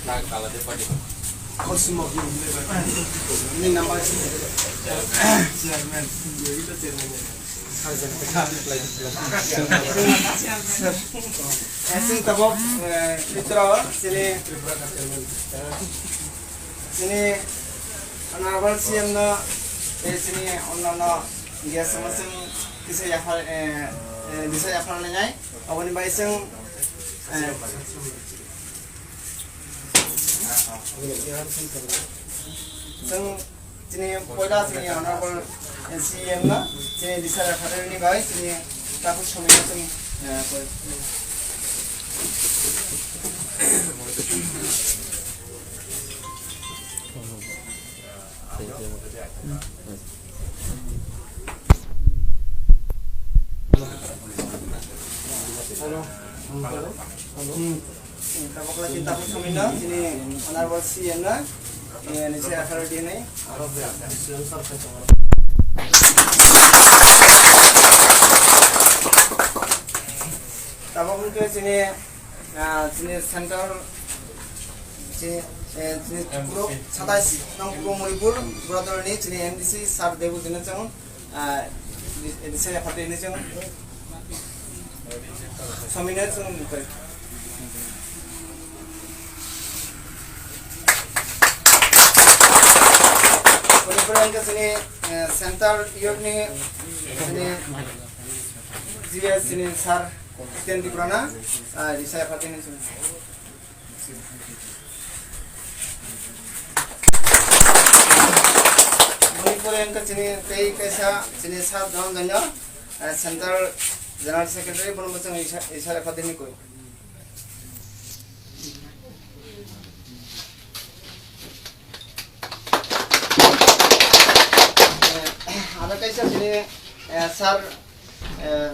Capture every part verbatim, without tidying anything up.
Nang kala de padi. Chairman. Chairman. Sir, sir. Eh, sini tabok, eh, mitra, sini, sini honorable C M no, eh, sini onnanno guest no sing kisa yaphar, eh, eh, bisa yaphar lengai. Aboni bai sing, eh, sing Chini poila chini honorable C M no chini disara kharani bai chini takhuk somino chini, eh, koi. Hello. Hello. Tabok la chini takhuk somino chini honorable C M no, eh, ni se akharo di nai. Tabok wngkhe chini, ah, chini center, chini, eh, chini Kuro, satais nong Kuro Moripur, Buradorni chini M D C sir Debu Dino chong, ah, di, di se akharo di nai chong. Somino chong koi. Kuni pura wngkha chini, eh, center youth ni chini G S chini sir Jiten Tipra na, ah, di se akharo di nai chong. Boni pore wngkha chini tei kaisa chini sir Dhananjay no, eh, Central General Secretary, bono bo chwng isa, isa lekha dini koi. Eh, aro kaisa chini, eh, sir, eh,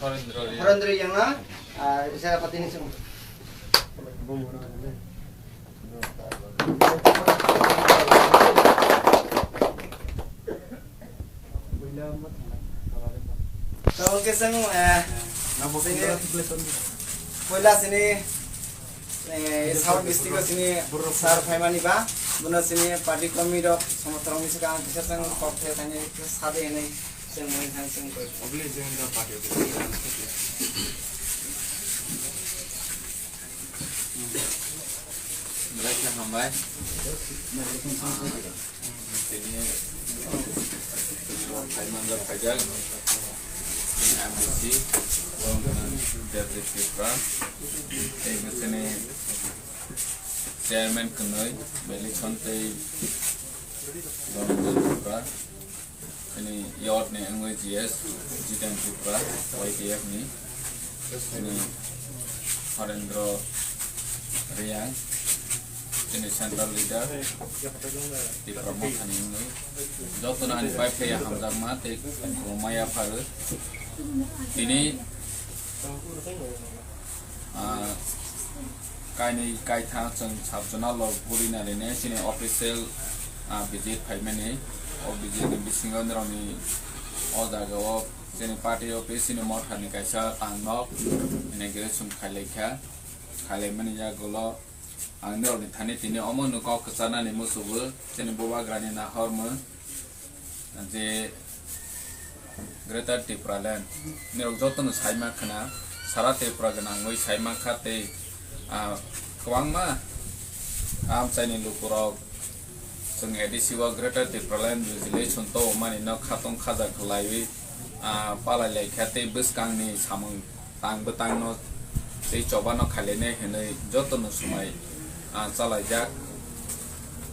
Horendra Riang. Horendra Riang no, ah, isa lekha dini chwng. Tabok khe chwng, eh, chini, poila chini, eh, South district o chini sir phaimani ba, bono chini party committee rok, somostrok ni swkang kisa chwng kok khe thani sade hinwi chwng mui thang chwng koi. Belai khe hambai. Tini, tini o phai manjak phaijak. Tini M D C, Debjit Tripura. Tei bwswkni chairman kwnwi, Belison tei Dhananjay Tripura. Chini youth ni wngwi G S Jiten Tripura, Y T F ni. Chini Horendra Riang, chini central leader, Tipra Motha ni wngwi. Jotono ani bai phaiya hamjakma tei khulumma yapharwi. Tini, ah, kainwi kaitham chwng sabjona log guri narinai chini official, ah, visit phaimani. O visit ni bisingo norokni o jaga o chini party office chini motha ni kaisa tangnok inauguration khailaikha. Khailaimani yagulo ang norokni thani tini omo no kok kwcharnani musugo chini bubagrani nahormung. Je Greater Tipraland nirok jotono saima khna, sara Tripura gwnangwi saima kha tei, ah, kwbangma amchaini lukurok chwng A D C o Greater Tipraland Resolution tongmani no khatong khaja khwlaiwi, ah, palai lai kha tei bwskangni samung tang bwtangno tei chobano khailainai hinwi jotono swmai, ah, chalaijak.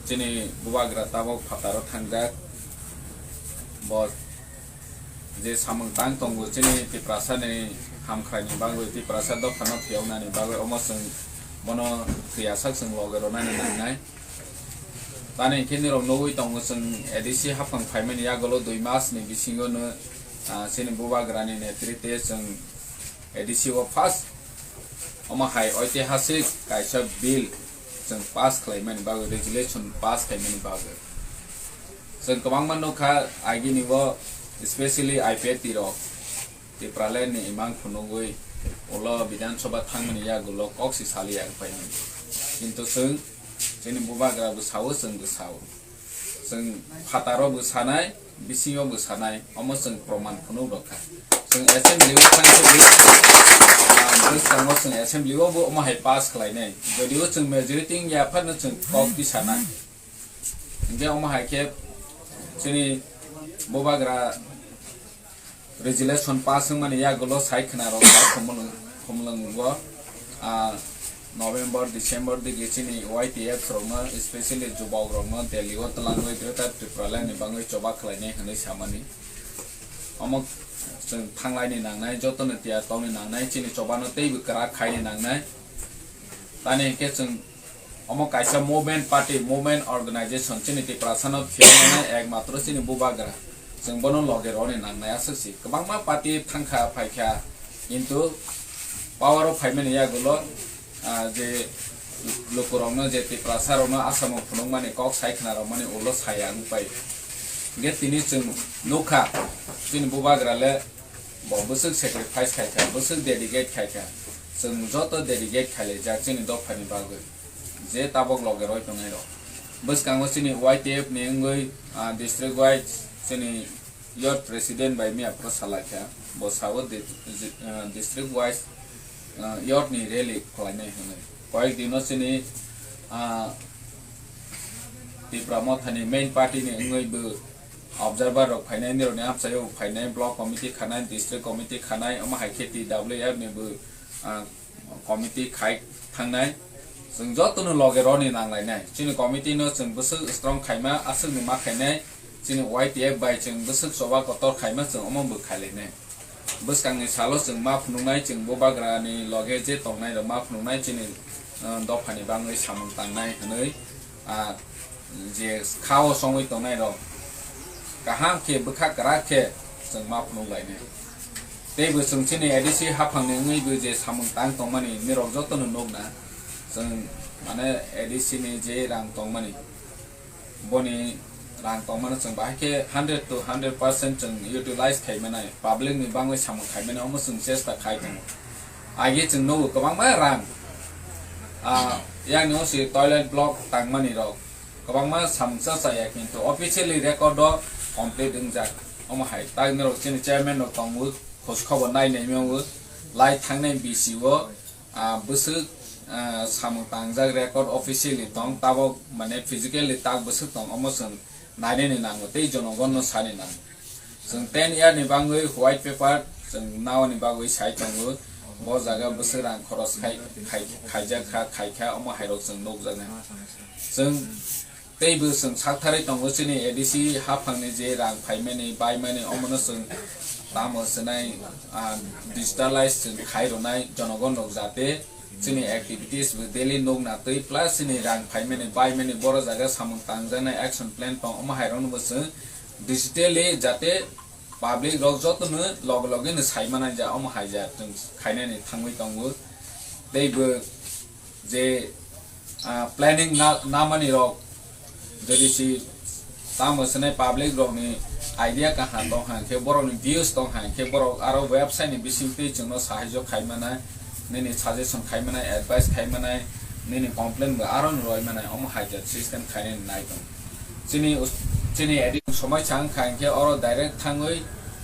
Chini bubagra tabok phataro thangjak. Bo je samung tang tongo chini Tiprasani hamkraini bagwi, Tiprasa dophano phiyoknani bagwi omo chwng bono thwiyasak chwng loge ronani nangnai. Tani hinkhe nirok nugwi tongo chwng A D C haphang phaimani yagulo dui mas ni bisingo no, ah, chini bubagrani netrite chwng A D C o first omo hai oitihasik kaisa bill chwng pass khlaimani bagwi, resolution pass khlaimani bagwi. Chwng kwbangma nukha agini o, especially I P F T rok Tipraland ni imang phunugwi ulo Bidhan Sabha thangmani yagulo kok si sali ya pai. Kintu chwng chini bubagra bo sao, chwng bo sao. Chwng phataro bo sanai, bisingo bo sanai, omo chwng proman phunuk rokha. Chwng assembly o thangkhe bo, ah, bwskango chwng assembly o bo omo hai pass khlainai. Jodio chwng majority wngya phano chwng kok ti sanai. Hinkhe omo hai khe chini bubagra resolution pass wngmani yagulo sai khna rok khumlwngo, ah, November, December digi chini Y T F rokno, especially jubok rokno Delhi o twlangwi Greater Tripura Land ni bangwi choba khlainai hwnwi samani. Omo chwng thanglaini nangnai, jotono tiyar tongni nangnai, chini chobano teibo kwrak khaini nangnai. Tani hinkhe chwng omo kaisa movement party, movement organization chini Tiprasano phiyoknai ekmatro chini bubagra. Chwng bono loge roni nangnai aswk si. Kwbangma party thangkha phaikha, kintu power o phaimani yagulo, ah, je lukurokno, je Tiprasarokno asamo phunukmani kok sai khna rokmani ulo saya wng pai. Hinkhe tini chwng nukha chini bubagra le bo bwswk sacrifice khaikha, bwswk dedicate khaikha. Chwng joto dedicate khailaijak chini dophani bagwi, je tabok loge roi tongnai rok. Bwskango chini Y T F ni wngwi, ah, district wise chini youth president bai miya phuru salaikha, bo sao di-, di-, ah, district wise, ah, youth ni rally khwlainai hwnwi. Koyek dino chini, ah, Tipra Mothani main party ni wngwi bo observer rok phainai, nirokni amchaio phainai, block committee khanai, district committee khanai, omo hai khe T W F ni bo, ah, committee khai thangnai. Chwng jotono loge roni nanglainai. Chini committee no chwng bwswk strong khaima, aswkni ma khainai. Chini Y T F bai chwng bwswk choba kotor khaima, chwng omo bo khailainai. Bwskangni salo chwng ma phunuknai, chwng bubagrani loge je tongnai rok ma phunuknai, chini, ah, dophani bangwi samung tangnai hwnwi, ah, je kha o songwi tongnai rok kaham khe bwkha kwrak khe chwng ma phunuk lainai. Tei bo chwng chini A D C haphangni wngwi bo je samung tang tongmani nirok jotono nukna. Chwng mane A D C ni je rang tongmani, boni rang tongmano chwng bahai khe hundred to hundred percent chwng utilize khai manai, public ni bangwi samung khai manai, omo chwng chesta khai tongo. Age chwng nugo kwbangma rang, ah, yang ni osi toilet block tangmani rok kwbangma samung cha chaya, kintu officially record o complete wngjak. Omo hai tak norok chini chairman rok tongo, khos khobor nai nai mwngo, lai thangnai B C o, ah, bwswk, ah, samung tangjak record officially tong, tabok mane physically tak bwswk tong, omo chwng nainani nango tei jonogonno sani nango. Chwng ten year ni bangwi white paper chwng naoni bagwi sai tongo. Bo jaga bwswk rang khoros khai, khai, khaijak kha, khai kha, omo hairok chwng nukjaknai. Chwng tei bo chwng saktharwi tongo chini A D C haphangni je rang phaimani, baimani, omono chwng tamo swnai, ah, digitalize chwng khai rwnai jonogon rok jate chini activities bo daily nukna twi plus chini rang phaimani, baimani, boro jaga samung tangjaknai action plan tong, omo hairokno bo chwng digitally jate public rok jotono loge loge no sai manai ja, omo hai ja chwng khainani thangwi tongo. Tei bo je, ah, planning na, namani rok, jodi si tamo swnai public rok ni idea kaham tong hang khe, borok ni views tong hang khe, borok aro website ni bising twi chwngno sahajyo khai manai, nini suggestion khai manai, advice khai manai, nini complain bo aro no roi manai, omo hai jat system khainani nai tong. Chini us-, chini A D C somai chang kha hingkhe oro direct thangwi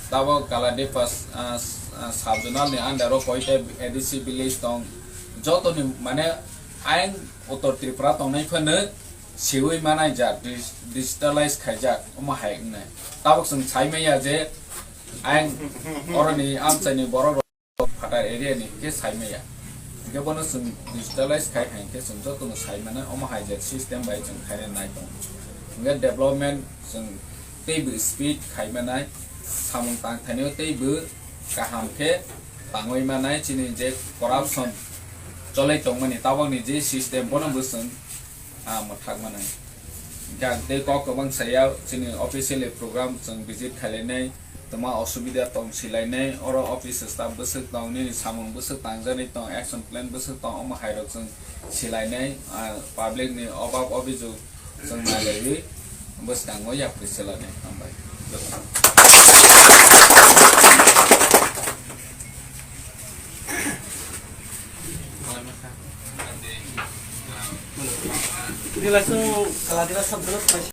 tabok Kaladepa, ah, ah, sub zonal ni under o koita A D C village tong, joto ni mane ayang Uttor Tripura tongnai phano siwi manai jak, dig-, digitalize khaijak, omo hai wngnai. Tabok chwng sai maya je ayang oroni amchaini borok rok phatar area ni hingke sai maya. Hingke bono chwng digitalize khai hai hingke chwng jotono sai mano, omo hai je system bai chwng khaina nai tongo. Hingke development chwng teibo speed khai manai, samung tangthainio teibo kaham khe tangwi manai, chini je corruption cholai tongmani tabokni je system bono bo chwng ah, mwthak manai. Hingke ang tei kok kwbang saya, chini officially program chwng visit khailainai, twma osubida tong silainai, oro office staff bwswk tong, nini samung bwswk tangjaknai tong, action plan bwswk tong, omo hairok chwng silainai, ah, public ni obab obijok chwng nailaiwi bwskango yapri silainai. Hambai. Dila sung kala dila sab dila.